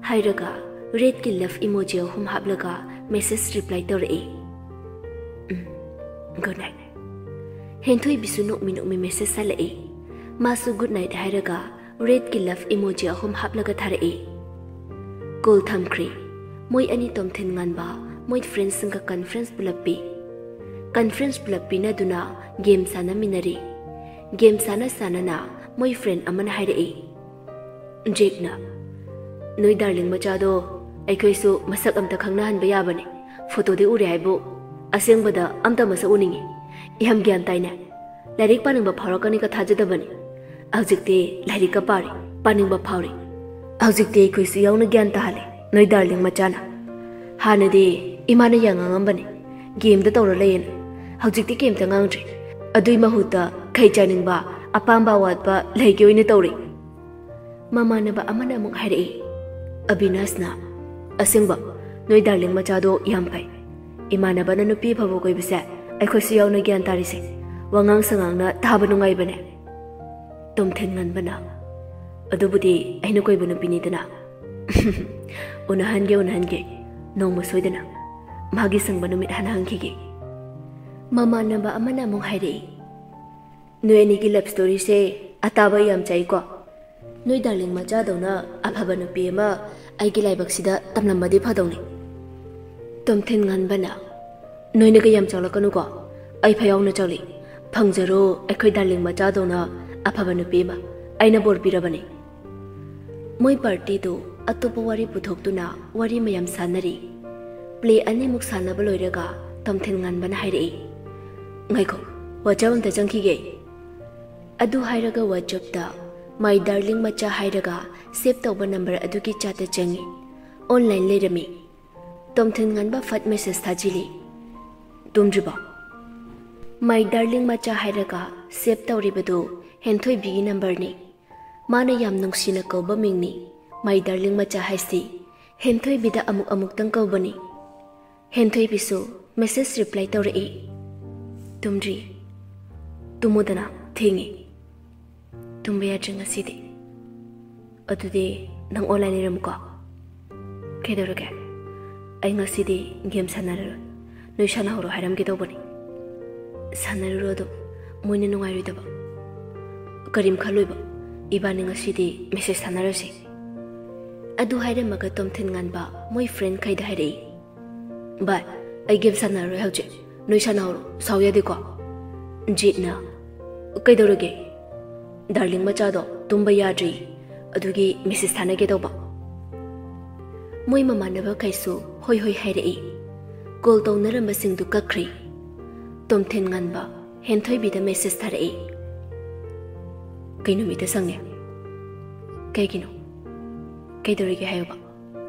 ꯍꯥꯏꯔꯒ ꯔꯦꯗꯀꯤ ꯂꯚ ꯏꯃꯣꯖꯤ ꯑꯍꯨꯝ ꯍꯥꯞꯂꯒ ꯃꯦꯁꯦꯖ ꯔꯤꯄ꯭ꯂꯥꯏ ꯇꯧꯔꯛꯏ꯫ "ꯎꯝ, ꯒꯨꯗ ꯅꯥꯏꯠ꯫" ꯍꯦꯟꯊꯣꯏꯕꯤꯁꯨ ꯅꯣꯛꯃꯤ ꯅꯣꯛꯃꯤ ꯃꯦꯁꯦꯖ ꯍꯜꯂꯛꯏ꯫ ꯃꯥꯁꯨ ꯒꯨꯗ ꯅꯥꯏꯠ ꯍꯥꯏꯔꯒ ꯔꯦꯗꯀꯤ ꯂꯚ ꯏꯃꯣꯖꯤ ꯑꯍꯨꯝ ꯍꯥꯞꯂꯒ ꯊꯥꯔꯛꯏ꯫ ꯀꯣꯜ ꯊꯝꯈ꯭ꯔꯦ꯫ ꯃꯣꯏ ꯑꯅꯤ ꯇꯣꯝꯊꯤꯟ ꯉꯥꯟꯕ ꯃꯣꯏ ꯐ꯭ꯔꯦꯟꯁꯁꯤꯡꯒ ꯀꯟꯐ꯭ꯔꯦꯟꯁ ꯄꯨꯂꯞ ꯄꯤ꯫ ꯀꯟꯐ꯭ꯔꯦꯟꯁ ꯄꯨꯂꯞ ꯄꯤꯅꯗꯨꯅ ꯒꯦꯝ ꯁꯥꯟꯅꯃꯤꯟꯅꯔꯤ꯫ ꯒꯦꯝ ꯁꯥꯟꯅ ꯁꯥꯟꯅꯅ ꯃꯣꯏ ꯐ꯭ꯔꯦꯟ ꯑꯃꯅ ꯍꯥꯏꯔꯛꯏ, "ꯖꯦꯛꯅ, ꯅꯣꯏ ꯗꯥꯔꯂꯤꯡ ꯃꯆꯥꯗꯣ ꯑꯩꯈꯣꯏꯁꯨ ꯃꯁꯛ ꯑꯝꯇ ꯈꯪꯅꯍꯟꯕ ꯌꯥꯕꯅꯦ꯫ ꯐꯣꯇꯣꯗꯤ ꯎꯔꯦ ꯍꯥꯏꯕꯨ, ꯑꯁꯦꯡꯕꯗ ꯑꯝꯇ ꯃꯁꯛ ꯎꯅꯤꯡꯉꯤ꯫ ꯌꯥꯝ ꯒ꯭ꯌꯥꯟ ꯇꯥꯏꯅꯦ꯫ ꯂꯥꯏꯔꯤꯛ ꯄꯥꯅꯤꯡꯕ ꯐꯥꯎꯔꯛꯀꯅꯤꯒ ꯊꯥꯖꯗꯕꯅꯤ꯫ ꯍꯧꯖꯤꯛꯇꯤ ꯂꯥꯏꯔꯤꯛꯀ ꯄꯥꯔꯤ, ꯄꯥꯅꯤꯡꯕ ꯐꯥꯎꯔꯤ꯫ ꯍꯧꯖꯤꯛꯇꯤ ꯑꯩꯈꯣꯏꯁꯨ ꯌꯥꯎꯅ ꯒ꯭ꯌꯥꯟ ꯇꯥꯍꯜꯂꯦ, ꯅꯣꯏ ꯗꯥꯔꯂꯤꯡ ꯃꯆꯥꯅ꯫ ꯍꯥꯟꯅꯗꯤ ꯏꯃꯥꯅ ꯌꯥꯝ ꯉꯥꯡꯉꯝꯕꯅꯦ, ꯒꯦꯝꯗ ꯇꯧꯔ ꯂꯩꯌꯦꯅ꯫ ꯍꯧꯖꯤꯛꯇꯤ ꯀꯩꯝꯇ ꯉꯥꯡꯗ꯭ꯔꯦ꯫ ꯑꯗꯨꯏ ꯃꯍꯨꯠꯇ ꯈꯩ ꯆꯥꯅꯤꯡꯕ, ꯑꯄꯥꯝꯕ ꯑꯋꯥꯠꯄ ꯂꯩꯒꯦ ꯑꯣꯏꯅ ꯇꯧꯔꯦ꯫ ꯃꯃꯥꯟꯅꯕ ꯑꯃꯅ ꯑꯃꯨꯛ ꯍꯥꯏꯔꯛꯏ, ꯑꯕꯤꯅꯥꯁꯅ, "ꯑꯁꯦꯡꯕ, ꯅꯣꯏ ꯗꯥꯔꯂꯤꯡ ꯃꯆꯥꯗꯣ ꯌꯥꯝ ꯐꯩ꯫ ꯏꯃꯥꯟꯅꯕꯅ ꯅꯨꯄꯤ ꯑꯐꯕ ꯀꯣꯏꯕꯁꯦ ꯑꯩꯈꯣꯏꯁꯨ ꯌꯥꯎꯅ ꯒ꯭ꯌꯥꯟ ꯇꯥꯔꯤꯁꯦ꯫ ꯋꯥꯉꯥꯡ ꯁꯉꯥꯡꯅ ꯇꯥꯕ ꯅꯨꯡꯉꯥꯏꯕꯅꯦ꯫" ꯇꯣꯝꯊꯤꯟ ꯉꯟꯕꯅ, "ꯑꯗꯨꯕꯨꯗꯤ ꯑꯩꯅ ꯀꯣꯏꯕ ꯅꯨꯄꯤꯅꯤꯗꯅ꯫" "ꯎꯅꯍꯟꯒꯦ, ꯎꯅꯍꯟꯒꯦ, ꯅꯣꯡꯃ ꯁꯣꯏꯗꯅ꯫ ꯃꯥꯒꯤ ꯁꯪꯕ ꯅꯨꯃꯤꯠ ꯍꯥꯟꯅ ꯍꯪꯈꯤꯒꯦ꯫" ꯃꯃꯥꯟꯅꯕ ꯑꯃꯅ ꯑꯃꯨꯛ ꯍꯥꯏꯔꯛꯏ, "ꯅꯣꯏ ꯑꯅꯤꯒꯤ ꯂꯞ ꯁ꯭ꯇꯣꯔꯤꯁꯦ ꯑꯇꯥꯕ ꯌꯥꯝ ꯆꯥꯏꯀꯣ꯫ ꯅꯣꯏ ꯗꯥꯔꯂꯤꯡ ꯃꯆꯥꯗꯧꯅ ꯑꯐꯕ ꯅꯨꯄꯤ ꯑꯃ ꯑꯩꯒꯤ ꯂꯥꯏꯕꯛꯁꯤꯗ ꯇꯝꯂꯝꯃꯗꯤ ꯐꯗꯧꯅꯤ꯫" ꯇꯣꯝꯊꯤꯟ ꯉꯟꯕꯅ, "ꯅꯣꯏꯅꯒ ꯌꯥꯝ ꯆꯥꯛꯂꯛꯀꯅꯨꯀꯣ꯫ ꯑꯩ ꯐꯌꯥꯎꯅ ꯆꯥꯛꯂꯤ꯫ ꯐꯪꯖꯔꯣ ꯑꯩꯈꯣꯏ ꯗꯥꯔꯂꯤꯡ ꯃꯆꯥꯗꯧꯅ ꯑꯐꯕ ꯅꯨꯄꯤ ꯑꯃ꯫ ꯑꯩꯅ ꯕꯣꯔ ꯄꯤꯔꯕꯅꯤ꯫" ꯃꯣꯏ ꯄꯥꯔꯇꯤꯗꯨ ꯑꯇꯣꯞꯄ ꯋꯥꯔꯤ ꯄꯨꯊꯣꯛꯇꯨꯅ ꯋꯥꯔꯤ ꯃꯌꯥꯝ ꯁꯥꯟꯅꯔꯤ꯫ ꯄ꯭ꯂꯦ ꯑꯅꯤꯃꯨꯛ ꯁꯥꯟꯅꯕ ꯂꯣꯏꯔꯒ ꯇꯣꯝꯊꯤꯟ ꯉꯟꯕꯅ ꯍꯥꯏꯔꯛꯏ, "ꯉꯥꯏꯈꯣ, WhatsApp ꯑꯝꯇ ꯆꯪꯈꯤꯒꯦ꯫" ꯑꯗꯨ ꯍꯥꯏꯔꯒ WhatsAppꯇ "My darling ꯃꯆꯥ" ꯍꯥꯏꯔꯒ ꯁꯦꯚ ꯇꯧꯕ ꯅꯝꯕꯔ ꯑꯗꯨꯒꯤ ꯆꯥꯠꯇ ꯆꯪꯉꯤ꯫ ꯑꯣꯟꯂꯥꯏꯟ ꯂꯩꯔꯝꯃꯤ꯫ ꯇꯣꯝꯊꯤꯟ ꯉꯟꯕ ꯐꯠ ꯃꯦꯁꯦꯖ ꯊꯥꯖꯤꯜꯂꯤ, "ꯇꯨꯝꯗ꯭ꯔꯤꯕꯣ?" "My darling ꯃꯆꯥ" ꯍꯥꯏꯔꯒ ꯁꯦꯚ ꯇꯧꯔꯤꯕꯗꯨ ꯍꯦꯟꯊꯣꯏꯕꯤꯒꯤ ꯅꯝꯕꯔꯅꯤ꯫ ꯃꯥꯅ ꯌꯥꯝ ꯅꯨꯡꯁꯤꯅ ꯀꯧꯕ ꯃꯤꯡꯅꯤ꯫ "My darling ꯃꯆꯥ" ꯍꯥꯏꯁꯤ ꯍꯦꯟꯊꯣꯏꯕꯤꯗ ꯑꯃꯨꯛ ꯑꯃꯨꯛꯇꯪ ꯀꯧꯕꯅꯤ꯫ ꯍꯦꯟꯊꯣꯏꯕꯤꯁꯨ ꯃꯦꯁꯦꯖ ꯔꯤꯄ꯭ꯂꯥꯏ ꯇꯧꯔꯛꯏ, "ꯇꯨꯝꯗ꯭ꯔꯤ꯫ ꯇꯨꯝꯃꯨꯗꯅ, ꯊꯦꯡꯉꯤ꯫ ꯇꯨꯝꯕ ꯌꯥꯗ꯭ꯔꯤ ꯉꯁꯤꯗꯤ꯫" "ꯑꯗꯨꯗꯤ ꯅꯪ ꯑꯣꯟꯂꯥꯏꯟ ꯂꯩꯔꯝꯃꯨꯀꯣ꯫" "ꯀꯩꯗꯧꯔꯒꯦ? ꯑꯩ ꯉꯁꯤꯗꯤ ꯒꯦꯝ ꯁꯥꯟꯅꯔꯔꯣꯏ꯫ ꯅꯣꯏ ꯁꯥꯟꯅꯍꯧꯔꯣ ꯍꯥꯏꯔꯝꯒꯦ ꯇꯧꯕꯅꯤ꯫" "ꯁꯥꯟꯅꯔꯨꯔꯣ ꯑꯗꯨꯝ꯫ ꯃꯣꯏꯅ ꯅꯨꯡꯉꯥꯏꯔꯣꯏꯗꯕ꯫ ꯀꯔꯤꯝ ꯈꯜꯂꯣꯏꯕ꯫ ꯏꯕꯥꯅꯤ ꯉꯁꯤꯗꯤ ꯃꯦꯁꯦꯖ ꯊꯥꯅꯔꯁꯤ꯫" ꯑꯗꯨ ꯍꯥꯏꯔꯝꯃꯒ ꯇꯣꯝꯊꯤꯟ ꯉꯟꯕ ꯃꯣꯏ ꯐ꯭ꯔꯦꯟ ꯈꯩꯗ ꯍꯥꯏꯔꯛꯏ, "ꯚꯥꯏ, ꯑꯩ ꯒꯦꯝ ꯁꯥꯟꯅꯔꯔꯣꯏ ꯍꯧꯖꯤꯛ꯫ ꯅꯣꯏ ꯁꯥꯟꯅꯍꯧꯔꯣ, ꯁꯥꯎ ꯌꯥꯗꯦꯀꯣ?" ꯖꯤꯠꯅ, "ꯀꯩꯗꯧꯔꯒꯦ? ꯗꯥꯔꯂꯤꯡ ꯃꯆꯥꯗꯣ ꯇꯨꯝꯕ ꯌꯥꯗ꯭ꯔꯤ, ꯑꯗꯨꯒꯤ ꯃꯦꯁꯦꯖ ꯊꯥꯅꯒꯦ ꯇꯧꯕ꯫" ꯃꯣꯏ ꯃꯃꯥꯟꯅꯕꯈꯩꯁꯨ ꯍꯣꯏ ꯍꯣꯏ ꯍꯥꯏꯔꯛꯏ꯫ ꯀꯣꯜ ꯇꯧꯅꯔꯝꯕꯁꯤꯡꯗꯨ ꯀꯛꯈ꯭ꯔꯦ꯫ ꯇꯣꯝꯊꯤꯟ ꯉꯟꯕ ꯍꯦꯟꯊꯣꯏꯕꯤꯗ ꯃꯦꯁꯦꯖ ꯊꯥꯔꯛꯏ, "ꯀꯩ ꯅꯨꯃꯤꯠꯇ ꯁꯪꯉꯦ? ꯀꯩꯒꯤꯅꯣ? ꯀꯩꯗꯧꯔꯤꯒꯦ ꯍꯥꯏꯌꯨꯕ?"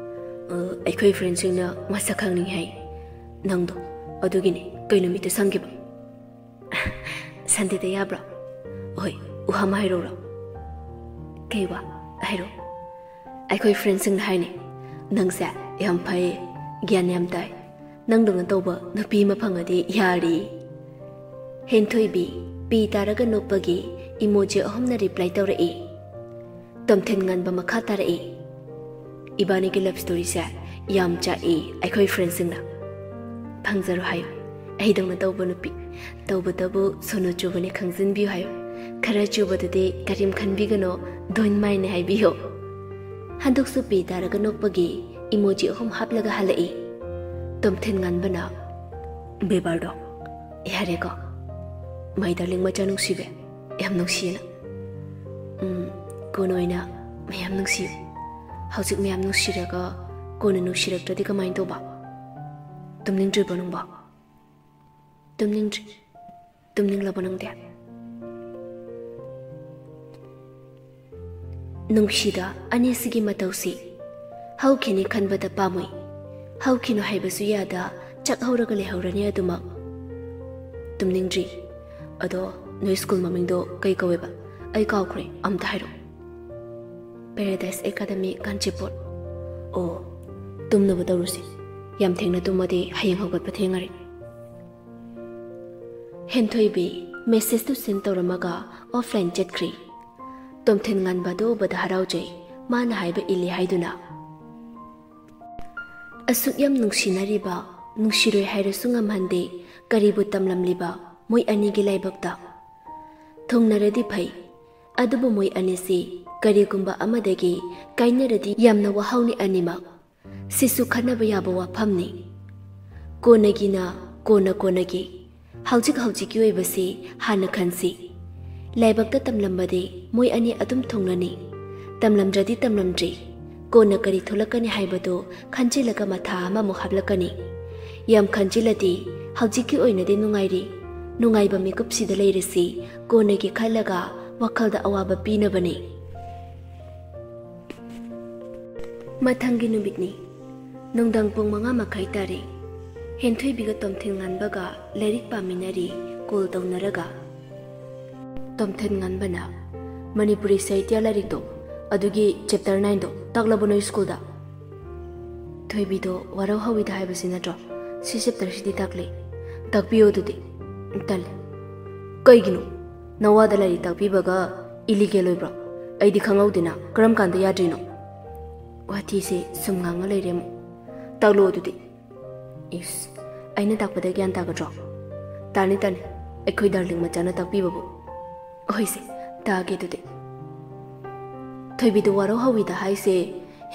"ꯑ, ꯑꯩꯈꯣꯏ ꯐ꯭ꯔꯦꯟꯁꯤꯡꯅ ꯃꯁꯛ ꯈꯪꯅꯤꯡꯉꯤ ꯍꯥꯏ꯫ ꯅꯪꯗꯣ, ꯑꯗꯨꯒꯤꯅꯦ꯫ ꯀꯩ ꯅꯨꯃꯤꯠꯇ ꯁꯪꯒꯦꯕ? ꯁꯟꯗꯦꯗ ꯌꯥꯕ꯭ꯔꯣ? ꯍꯣꯏ, ꯋꯥ ꯑꯃ ꯍꯥꯏꯔꯛꯎꯔꯣ? ꯀꯩ ꯋꯥ? ꯍꯥꯏꯔꯛꯑꯣ꯫ ꯑꯩꯈꯣꯏ ꯐ꯭ꯔꯦꯟꯁꯤꯡꯅ ꯍꯥꯏꯅꯦ, "ꯅꯪꯁꯦ ꯌꯥꯝ ꯐꯩ, ꯒ꯭ꯌꯥꯟ ꯌꯥꯝ ꯇꯥꯏ, ꯅꯪꯗꯧꯅ ꯇꯧꯕ ꯅꯨꯄꯤ ꯑꯃ ꯐꯪꯉꯗꯤ ꯌꯥꯔꯦ"꯫ ꯍꯦꯟꯊꯣꯏꯕꯤ, ꯄꯤ ꯇꯥꯔꯒ ꯅꯣꯛꯄꯒꯤ ꯏꯃꯣꯖꯤ ꯑꯍꯨꯝꯅ ꯔꯤꯄ꯭ꯂꯥꯏ ꯇꯧꯔꯛꯏ꯫ ꯇꯣꯝꯊꯤꯟ ꯉꯥꯟꯕ ꯃꯈꯥ ꯇꯥꯔꯛꯏ, "ꯏꯕꯥꯅꯤꯒꯤ ꯂꯚ ꯁ꯭ꯇꯣꯔꯤꯁꯦ ꯌꯥꯝ ꯆꯥꯛꯏ ꯑꯩꯈꯣꯏ ꯐ꯭ꯔꯦꯟꯁꯤꯡꯅ꯫ ꯐꯪꯖꯔꯣ ꯍꯥꯏꯌꯨ, ꯑꯩꯗꯧꯅ ꯇꯧꯕ ꯅꯨꯄꯤ꯫ ꯇꯧꯕꯇꯕꯨ ꯁꯣꯅꯨ ꯆꯨꯕꯅꯦ ꯈꯪꯖꯤꯟꯕꯤꯌꯨ ꯍꯥꯏꯌꯨ꯫ ꯈꯔ ꯆꯨꯕꯗꯨꯗꯤ ꯀꯔꯤꯝ ꯈꯟꯕꯤꯒꯅꯣ, ꯗꯣꯏꯟ ꯃꯥꯏꯅꯦ ꯍꯥꯏꯕꯤꯌꯨ"꯫ ꯍꯟꯗꯛꯁꯨ ꯄꯤ ꯇꯥꯔꯒ ꯅꯣꯛꯄꯒꯤ ꯏꯃꯣꯖꯤ ꯑꯍꯨꯝ ꯍꯥꯞꯂꯒ ꯍꯜꯂꯛꯏ꯫ ꯇꯣꯝꯊꯤꯟ ꯉꯥꯟꯕꯅ, "ꯕꯦꯕꯥꯔꯗꯣ ꯌꯥꯔꯦꯀꯣ, ꯃꯥꯏ ꯗꯥꯔꯂꯤꯡ ꯃꯆꯥ ꯅꯨꯡꯁꯤꯕꯤ, ꯌꯥꯝ ꯅꯨꯡꯁꯤꯌꯦꯅ꯫ ꯎꯝ, ꯀꯣꯟꯅ ꯑꯣꯏꯅ ꯃꯌꯥꯝ ꯅꯨꯡꯁꯤꯌꯨ꯫ ꯍꯧꯖꯤꯛ ꯃꯌꯥꯝ ꯅꯨꯡꯁꯤꯔꯒ ꯀꯣꯟꯅ ꯅꯨꯡꯁꯤꯔꯛꯇ꯭ꯔꯗꯤ ꯀꯃꯥꯏꯅ ꯇꯧꯕ? ꯇꯨꯝꯅꯤꯡꯗ꯭ꯔꯤꯕꯣ ꯅꯪꯕꯣ?" "ꯇꯨꯝꯅꯤꯡꯗ꯭ꯔꯤ꯫ ꯇꯨꯝꯅꯤꯡꯂꯕꯣ ꯅꯪꯗꯤ?" ꯅꯨꯡꯁꯤꯗ ꯑꯅꯤꯁꯤꯒꯤ ꯃꯇꯧꯁꯤ꯫ ꯍꯧꯈꯤꯅꯤ ꯈꯟꯕꯗ ꯄꯥꯝꯃꯨꯏ꯫ ꯍꯧꯈꯤꯅꯨ ꯍꯥꯏꯕꯁꯨ ꯌꯥꯗ, ꯆꯥꯛꯍꯧꯔꯒ ꯂꯩꯍꯧꯔꯅꯤ ꯑꯗꯨꯃꯛ꯫ "ꯇꯨꯝꯅꯤꯡꯗ꯭ꯔꯤ꯫ ꯑꯗꯣ ꯅꯣꯏ ꯁ꯭ꯀꯨꯜ ꯃꯃꯤꯡꯗꯣ ꯀꯩ ꯀꯧꯋꯦꯕ? ꯑꯩ ꯀꯥꯎꯈ꯭ꯔꯦ, ꯑꯝꯇ ꯍꯥꯏꯔꯛꯑꯣ꯫" "Paradise academy Kanchipur". "ꯑꯣ, ꯇꯨꯝꯅꯕ ꯇꯧꯔꯨꯁꯤ꯫ ꯌꯥꯝ ꯊꯦꯡꯅ ꯇꯨꯝꯃꯗꯤ ꯍꯌꯦꯡ ꯍꯧꯒꯠꯄ ꯊꯦꯡꯉꯔꯤ"꯫ ꯍꯦꯟꯊꯣꯏꯕꯤ ꯃꯦꯁꯦꯖꯇꯨ ꯁꯤꯟ ꯇꯧꯔꯝꯃꯒ ꯑꯣꯐꯂꯥꯏꯟ ꯆꯠꯈ꯭ꯔꯤ꯫ ꯇꯣꯝꯊꯤꯟ ꯉꯥꯟꯕꯗꯨ ꯎꯕꯗ ꯍꯔꯥꯎꯖꯩ꯫ ꯃꯥꯅ ꯍꯥꯏꯕ ꯏꯜꯂꯤ ꯍꯥꯏꯗꯨꯅ꯫ ꯑꯁꯨꯛ ꯌꯥꯝ ꯅꯨꯡꯁꯤꯅꯔꯤꯕ, ꯅꯨꯡꯁꯤꯔꯣꯏ ꯍꯥꯏꯔꯁꯨ ꯉꯝꯍꯟꯗꯦ, ꯀꯔꯤꯕꯨ ꯇꯝꯂꯝꯂꯤꯕ ꯃꯣꯏ ꯑꯅꯤꯒꯤ ꯂꯥꯏꯕꯛꯇ? ꯊꯨꯡꯅꯔꯗꯤ ꯐꯩ, ꯑꯗꯨꯕꯨ ꯃꯣꯏ ꯑꯅꯤꯁꯤ ꯀꯔꯤꯒꯨꯝꯕ ꯑꯃꯗꯒꯤ ꯀꯥꯏꯅꯔꯗꯤ ꯌꯥꯝꯅ ꯋꯥꯍꯧꯅꯤ ꯑꯅꯤꯃꯛ꯫ ꯁꯤꯁꯨ ꯈꯟꯅꯕ ꯌꯥꯕ ꯋꯥꯐꯝꯅꯤ꯫ ꯀꯣꯟꯅꯒꯤꯅ ꯀꯣꯟꯅ ꯀꯣꯟꯅꯒꯤ, ꯍꯧꯖꯤꯛ ꯍꯧꯖꯤꯛꯀꯤ ꯑꯣꯏꯕꯁꯤ ꯍꯥꯟꯅ ꯈꯟꯁꯤ꯫ ꯂꯥꯏꯕꯛꯇ ꯇꯝꯂꯝꯕꯗꯤ ꯃꯣꯏ ꯑꯅꯤ ꯑꯗꯨꯝ ꯊꯨꯡꯅꯅꯤ꯫ ꯇꯝꯂꯝꯗ꯭ꯔꯗꯤ ꯇꯝꯂꯝꯗ꯭ꯔꯤ, ꯀꯣꯟꯅ ꯀꯔꯤ ꯊꯣꯛꯂꯛꯀꯅꯤ ꯍꯥꯏꯕꯗꯨ ꯈꯟꯖꯤꯜꯂꯒ ꯃꯊꯥ ꯑꯃꯃꯨꯛ ꯍꯥꯞꯂꯛꯀꯅꯤ꯫ ꯌꯥꯝ ꯈꯟꯖꯤꯜꯂꯗꯤ ꯍꯧꯖꯤꯛꯀꯤ ꯑꯣꯏꯅꯗꯤ ꯅꯨꯡꯉꯥꯏꯔꯤ꯫ ꯅꯨꯡꯉꯥꯏꯕ ꯃꯤꯀꯨꯞꯁꯤꯗ ꯂꯩꯔꯁꯤ, ꯀꯣꯟꯅꯒꯤ ꯈꯜꯂꯒ ꯋꯥꯈꯜꯗ ꯑꯋꯥꯕ ꯄꯤꯅꯕꯅꯤ꯫ ꯃꯊꯪꯒꯤ ꯅꯨꯃꯤꯠꯅꯤ꯫ ꯅꯨꯡꯗꯥꯡ ꯄꯨꯡ ꯃꯉꯥ ꯃꯈꯥꯏ ꯇꯥꯔꯦ꯫ ꯍꯦꯟꯊꯣꯏꯕꯤꯒ ꯇꯣꯝꯊꯤꯟ ꯉꯥꯟꯕꯒ ꯂꯥꯏꯔꯤꯛ ꯄꯥꯃꯤꯟꯅꯔꯤ꯫ ꯀꯣꯜ ꯇꯧꯅꯔꯒ, ꯇꯣꯝꯊꯤꯟ ꯉꯥꯟꯕꯅ, "ꯃꯅꯤꯄꯨꯔꯤ ꯁꯥꯍꯤꯇ꯭ꯌ ꯂꯥꯏꯔꯤꯛꯇꯣ, ꯑꯗꯨꯒꯤ ꯆꯦꯞꯇꯔ ꯅꯥꯏꯟꯗꯣ ꯇꯥꯛꯂꯕꯣ ꯅꯣꯏ ꯁ꯭ꯀꯨꯜꯗ?" ꯊꯣꯏꯕꯤꯗꯣ ꯋꯥꯔꯧ ꯍꯧꯋꯤꯗ ꯍꯥꯏꯕꯁꯤ ꯅꯠꯇ꯭ꯔꯣ? "ꯁꯤ ꯆꯦꯞꯇꯔꯁꯤꯗꯤ ꯇꯥꯛꯂꯦ, ꯇꯥꯛꯄꯤꯌꯣ ꯑꯗꯨꯗꯤ꯫" "ꯇꯜꯂꯦ꯫" "ꯀꯩꯒꯤꯅꯣ? ꯅꯋꯥꯗ ꯂꯥꯏꯔꯤꯛ ꯇꯥꯛꯄꯤꯕꯒ ꯏꯂꯤꯒꯦꯜ ꯑꯣꯏꯕ꯭ꯔꯣ? ꯑꯩꯗꯤ ꯈꯪꯍꯧꯗꯦꯅ, ꯀꯔꯝ ꯀꯥꯟꯗ ꯌꯥꯗ꯭ꯔꯤꯅꯣ?" ꯋꯥꯊꯤꯁꯦ ꯁꯨꯝ ꯉꯥꯡꯉ ꯂꯩꯔꯦ ꯑꯃꯨꯛ꯫ "ꯇꯥꯛꯂꯣ ꯑꯗꯨꯗꯤ꯫" "ꯏꯁ, ꯑꯩꯅ ꯇꯥꯛꯄꯗ ꯒ꯭ꯌꯥꯟ ꯇꯥꯒꯗ꯭ꯔꯣ?" "ꯇꯥꯅꯤ, ꯇꯥꯅꯤ, ꯑꯩꯈꯣꯏ ꯗꯥꯔꯂꯤꯡ ꯃꯆꯥꯅ ꯇꯥꯛꯄꯤꯕꯕꯨ꯫" "ꯍꯣꯏꯁꯦ, ꯇꯥꯒꯦ ꯑꯗꯨꯗꯤ꯫" ꯊꯣꯏꯕꯤꯗꯨ ꯋꯥꯔꯧ ꯍꯧꯋꯤꯗ ꯍꯥꯏꯁꯦ,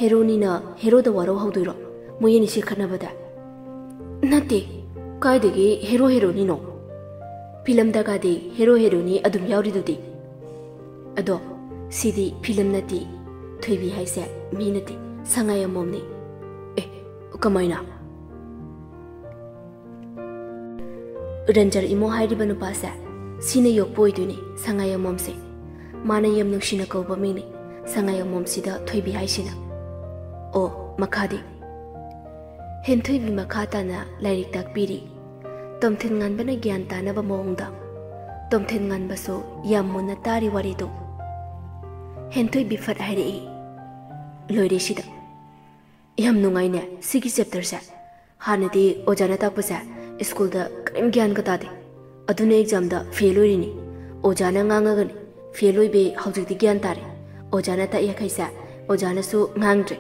ꯍꯦꯔꯣꯅꯤꯅ ꯍꯦꯔꯣꯗ ꯋꯥꯔꯧ ꯍꯧꯗꯣꯏꯔꯣ? ꯃꯣꯏ ꯑꯅꯤꯁꯦ ꯈꯠꯅꯕꯗ? "ꯅꯠꯇꯦ, ꯀꯥꯏꯗꯒꯤ ꯍꯦꯔꯣ ꯍꯦꯔꯣꯅꯤꯅꯣ? ꯐꯤꯂꯝꯗꯒꯗꯤ ꯍꯦꯔꯣ ꯍꯦꯔꯣꯅꯤ ꯑꯗꯨꯝ ꯌꯥꯎꯔꯤꯗꯨꯗꯤ꯫" "ꯑꯗꯣ, ꯁꯤꯗꯤ ꯐꯤꯂꯝ ꯅꯠꯇꯦ, ꯊꯣꯏꯕꯤ ꯍꯥꯏꯁꯦ ꯃꯤ ꯅꯠꯇꯦ, ꯁꯉꯥꯏ ꯑꯃꯣꯝꯅꯤ꯫" "ꯑꯦ, ꯀꯃꯥꯏꯅ?" "ꯔꯟꯖꯔ ꯏꯃꯣ ꯍꯥꯏꯔꯤꯕ ꯅꯨꯄꯥꯁꯦ, ꯁꯤꯅ ꯌꯣꯛꯄ ꯑꯣꯏꯗꯣꯏꯅꯤ ꯁꯉꯥꯏ ꯑꯃꯣꯝꯁꯦ꯫ ꯃꯥꯅ ꯌꯥꯝ ꯅꯨꯡꯁꯤꯅ ꯀꯧꯕ ꯃꯤꯡꯅꯤ ꯁꯉꯥꯏ ꯑꯃꯣꯝꯁꯤꯗ ꯊꯣꯏꯕꯤ ꯍꯥꯏꯁꯤꯅ꯫" "ꯑꯣ, ꯃꯈꯥꯗꯤ?" ꯍꯦꯟꯊꯣꯏꯕꯤ ꯃꯈꯥ ꯇꯥꯅ ꯂꯥꯏꯔꯤꯛ ꯇꯥꯛꯄꯤꯔꯤ꯫ ꯇꯣꯝꯊꯤꯟ ꯉꯥꯟꯕꯅ ꯒ꯭ꯌꯥꯟ ꯇꯥꯅꯕ ꯃꯑꯣꯡꯗ꯫ ꯇꯣꯝꯊꯤꯟ ꯉꯥꯟꯕꯁꯨ ꯌꯥꯝ ꯃꯨꯟꯅ ꯇꯥꯔꯤ ꯋꯥꯔꯤꯗꯨ꯫ ꯍꯦꯟꯊꯣꯏꯕꯤ ꯐꯠ ꯍꯥꯏꯔꯛꯏ, "ꯂꯣꯏꯔꯦ ꯁꯤꯗ꯫ ꯌꯥꯝ ꯅꯨꯡꯉꯥꯏꯅꯦ ꯁꯤꯒꯤ ꯆꯦꯞꯇꯔꯁꯦ꯫ ꯍꯥꯟꯅꯗꯤ ꯑꯣꯖꯥꯅ ꯇꯥꯛꯄꯁꯦ ꯁ꯭ꯀꯨꯜꯗ ꯀꯔꯤꯝ ꯒ꯭ꯌꯥꯟꯒ ꯇꯥꯗꯦ꯫ ꯑꯗꯨꯅ ꯑꯦꯛꯖꯥꯝꯗ ꯐꯦꯜ ꯑꯣꯏꯔꯤꯅꯤ꯫ ꯑꯣꯖꯥꯅ ꯉꯥꯡꯉꯒꯅꯤ ꯐꯦꯜ ꯑꯣꯏꯕꯤ, ꯍꯧꯖꯤꯛꯇꯤ ꯒ꯭ꯌꯥꯟ ꯇꯥꯔꯦ꯫ ꯑꯣꯖꯥꯅ ꯇꯥꯛꯏ ꯌꯥꯈꯩꯁꯦ ꯑꯣꯖꯥꯅꯁꯨ ꯉꯥꯡꯗ꯭ꯔꯦ꯫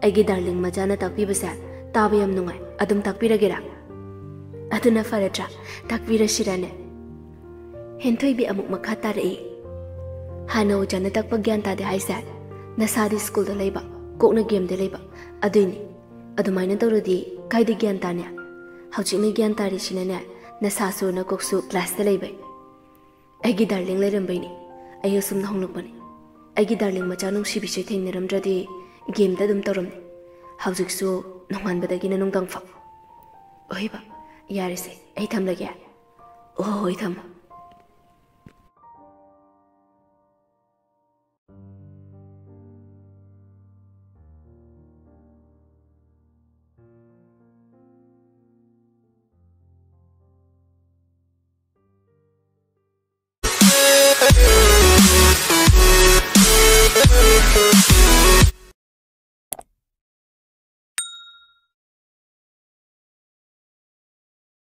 ꯑꯩꯒꯤ ꯗꯥꯔꯂꯤꯡ ꯃꯆꯥꯅ ꯇꯥꯛꯄꯤꯕꯁꯦ ꯇꯥꯕ ꯌꯥꯝ ꯅꯨꯡꯉꯥꯏ꯫ ꯑꯗꯨꯝ ꯇꯥꯛꯄꯤꯔꯒꯦꯔꯥ?" "ꯑꯗꯨꯅ ꯐꯔꯗ꯭ꯔꯥ? ꯇꯥꯛꯄꯤꯔꯁꯤꯔꯅꯦ?" ꯍꯦꯟꯊꯣꯏꯕꯤ ꯑꯃꯨꯛ ꯃꯈꯥ ꯇꯥꯔꯛꯏ, "ꯍꯥꯟꯅ ꯑꯣꯖꯥꯅ ꯇꯥꯛꯄ ꯒ꯭ꯌꯥꯟ ꯇꯥꯗꯦ ꯍꯥꯏꯁꯦ ꯅꯁꯥꯗꯤ ꯁ꯭ꯀꯨꯜꯗ ꯂꯩꯕ, ꯀꯣꯛꯅ ꯒꯦꯝꯗ ꯂꯩꯕ, ꯑꯗꯨꯏꯅꯤ꯫ ꯑꯗꯨꯃꯥꯏꯅ ꯇꯧꯔꯗꯤ ꯀꯥꯏꯗ ꯒ꯭ꯌꯥꯟ ꯇꯥꯅꯤ? ꯍꯧꯖꯤꯛꯅ ꯒ꯭ꯌꯥꯟ ꯇꯥꯔꯤꯁꯤꯅꯅꯦ, ꯅꯁꯥꯁꯨ ꯅꯀꯣꯛꯁꯨ ꯀ꯭ꯂꯥꯁꯇ ꯂꯩꯕꯩ꯫ ꯑꯩꯒꯤ ꯗꯥꯔꯂꯤꯡ ꯂꯩꯔꯝꯕꯩꯅꯤ꯫ ꯑꯩ ꯑꯁꯨꯝꯅ ꯍꯣꯡꯂꯛꯄꯅꯤ꯫ ꯑꯩꯒꯤ ꯗꯥꯔꯂꯤꯡ ꯃꯆꯥ ꯅꯨꯡꯁꯤꯕꯤꯁꯦ ꯊꯦꯡꯅꯔꯝꯗ꯭ꯔꯗꯤ ꯒꯦꯝꯗ ꯑꯗꯨꯝ ꯇꯧꯔꯝꯅꯤ꯫ ꯍꯧꯖꯤꯛꯁꯨ ꯅꯣꯡꯉꯥꯟꯕꯗꯒꯤꯅ ꯅꯨꯡꯗꯥꯡ ꯐꯥꯎ꯫ ꯑꯣꯏꯕ, ꯌꯥꯔꯦꯁꯦ, ꯑꯩ ꯊꯝꯂꯒꯦ꯫" "ꯑꯣ, ꯍꯣꯏ, ꯊꯝꯃꯣ꯫